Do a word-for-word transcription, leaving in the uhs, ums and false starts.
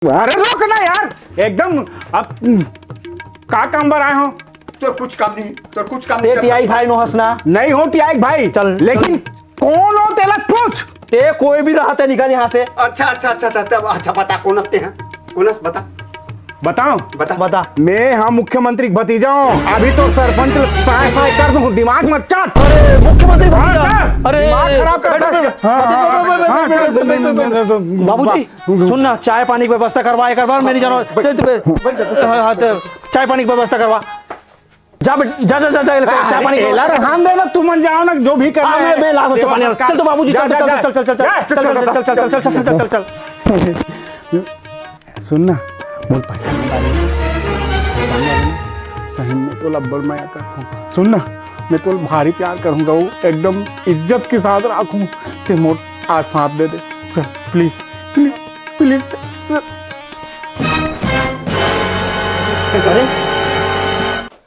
अरे रुक ना यार, एकदम अब का काम बर आए हो? तोर कुछ काम नहीं, तोर कुछ काम ते नहीं। टियाई भाई नो हंसना। नहीं हो टियाई भाई, चल, लेकिन चल। कौन हो तेला पूछ। ते कोई भी रहा ते निकल यहाँ से। अच्छा, अच्छा, अच्छा, अच्छा, तब अच्छा बता कौन हंसते हैं, कौन हंस बता। बताओ। बता। बता। मैं हाँ मुख्यमंत्री के भतीजा हूँ, अभी तो सरपंच साय साय कर दूँ, दिमाग मत चाट। अरे मुख्यमंत्री हाँ, भतीजा। कर। अरे दिमाग खराब करता है। हाँ, हाँ, हाँ, हाँ, कर, कर, कर, कर, कर। बाबूजी, सुन ना, चाय पानी की व्यवस्था करवा एक बार, मैं नहीं जाना। हाँ, बैठ, बैठ, बैठ, बैठ। हाँ, हाँ, तो चाय पानी की व्यवस्था करवा। जा बेट, जा, जा, जा, जा, चाय पानी करवा। एला रहन दे ना, तुमन जाओ ना, जो भी करना हाँ, मैं, है। मैं ला सकता हूँ सेवा पानी। सत्कार। चल तो बाबूजी, जा, चल, जा, चल, जा। चल, चल, चल, जा, चल, चल, चल, चल, चल, चल, चल, चल, चल। सुन ना, मोर पहचान वाले, पहचान वाले ना, सही में तोला अब्बड़ मया करथों। सुन ना, मैं तोला भारी प्यार करूँ रहू, एकदम इज्जत के साथ राखूँ। ते मोर आज साथ दे दे, चल, please, please, please। अरे,